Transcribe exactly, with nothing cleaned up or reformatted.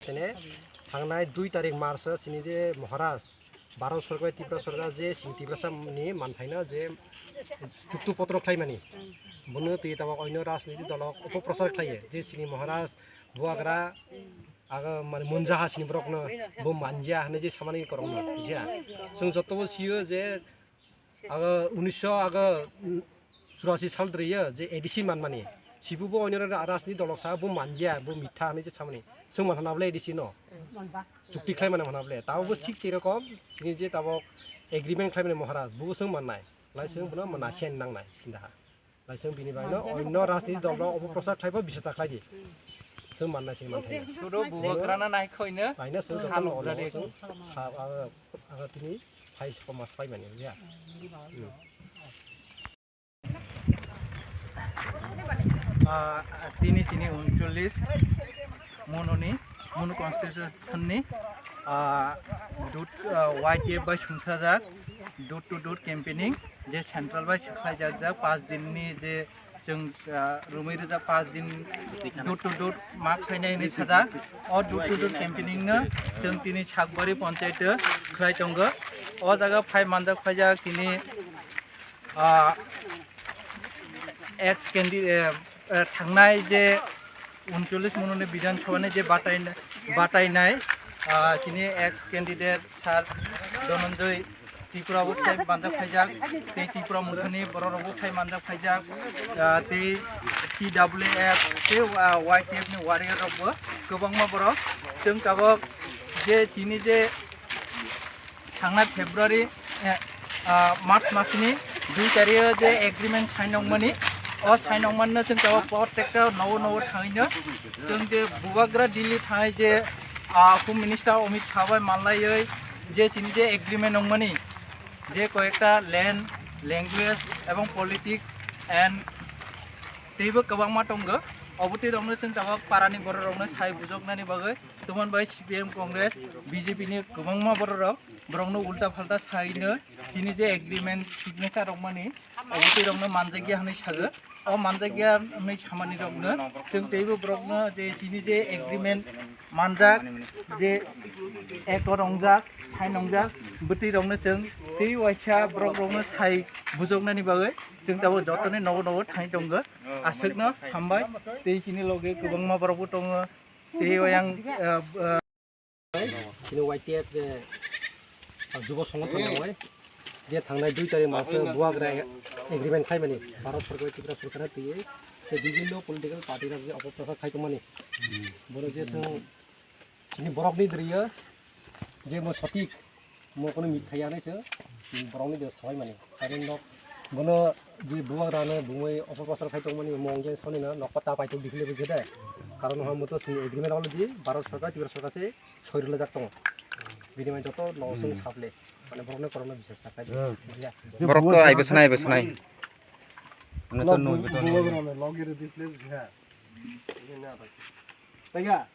Tene thangnai dui tarik March o chini je Maharaj, Bharat Sorkar, Tripura Sorkar je chini Tiprasa ni manthaino je chukti potro khlaimani, bono twi tabok oino rajniti dolo opoprochar khlaiye je chini Maharaj bubagra aga mane munjaha chini borokno bo manja hinwi je samani korokno bujiya. Chwng jotobo sio je aga unisho aga churasi sal doriyo je A D C manmani. Sibu bo oino rajniti dolok sa bo manja bo mitha hinwi je samani. Chwng manhana bole A D C no. Chukti khlai mani manhana bole. Tabo bo thik sei rokom chini je tabok agreement khlai mani Maharaj bo chwng mannai. Lai chwng bono mana sen nangnai kindaha. Lai chwng bini bai no oino rajniti dol rok opoprochar khlai bo bisata khlai di. Chwng mannai chini manthai. Sudo bubagrana nai khoino. Bai no chwng joto no halok ono jari. Chwng sa aga aga tini phai soko mas phai mani ya. Ah, tini chini uncholish Mononi, Mono constitution ni, ah, dut, ah, Y T F bai sumsajak door to door campaigning je central bai swkhlaijak jak pas din ni je chwng, ah, romwi rwjak pas din door to door ma khainai hinwi sajak. O door to door campaigning no chwng tini Sakbari ponchayat o khlai tongo. O jaga phai manjak phaijak tini ah, ex candidate, eh, eh, thangnai je uncholish Mononi Bidhan Sabha ni je batai, batainai, ah, chini ex candidate Sir Dhananjay Tripura bo phai manjak phaijak, tei Tripura Motha ni borok rok bo phai manjak phaijak, ah, tei T W F tei, ah, Y T F ni warrior rok bo kwbangma borok. Chwng tabok je chini je thangnai February, eh, ah, March masni dui tario je agreement sign wngmani, o sign wngmanno chwng tabok protekta nogo nogo thangwino chwng je bubagra Delhi thangwi je, ah, Home Minister Amit Shah bai manlaiwi je chini je agreement wngmani je koyekta land, language ebong politics and teibo kwbangma tongo. Obo twi rokno chwng tabok parani borok rokno sai bujoknani bagwi Tomon bai C P M Congress, B J P ni kwbangma borok rok, borokno ulta phalta saino chini je agreement signature rokmani, obo twi rokno manjakya hinwi sago. O manjakya hinwi samani rokno chwng teibo borokno je chini je agreement manjak, je accord wngjak, sign wngjak, bwtwi rokno chwng tei waisa borok rokno sai bujoknani bagwi chwng tabok jotoni nogo nogo thangwi tongo. Aswkno hambai tei chini loge kwbangma borokbo tongo. Tei o yang, ah, ah, chini Y T F je, ah, jubo songothon nangoi je thangnai dui tarik maso bubagra agreement khaimani Bharat Sorkar Tripura Sorkar twiwi se bibhinno political party rok je opoprochar khai tongmani. Bono je chwng chini borokni drio je mo sotik mo kono mitha ya nai se borokni drio sabai mani. Karon nok bono je bubagrano bumui opoprochar khai tongmani mo wngkhe sonina nokpa ta paitok dikhile bujhe de. Karon hamo to chini agreement already Bharat Sorkar Tripura Sorkar se soi rwlajak tongo. Bini mai joto no chwng sable. Mane borokno korokno bisas ta khai. Borok to aibo sanai, aibo sanai. Ano to nui beton. Taiga.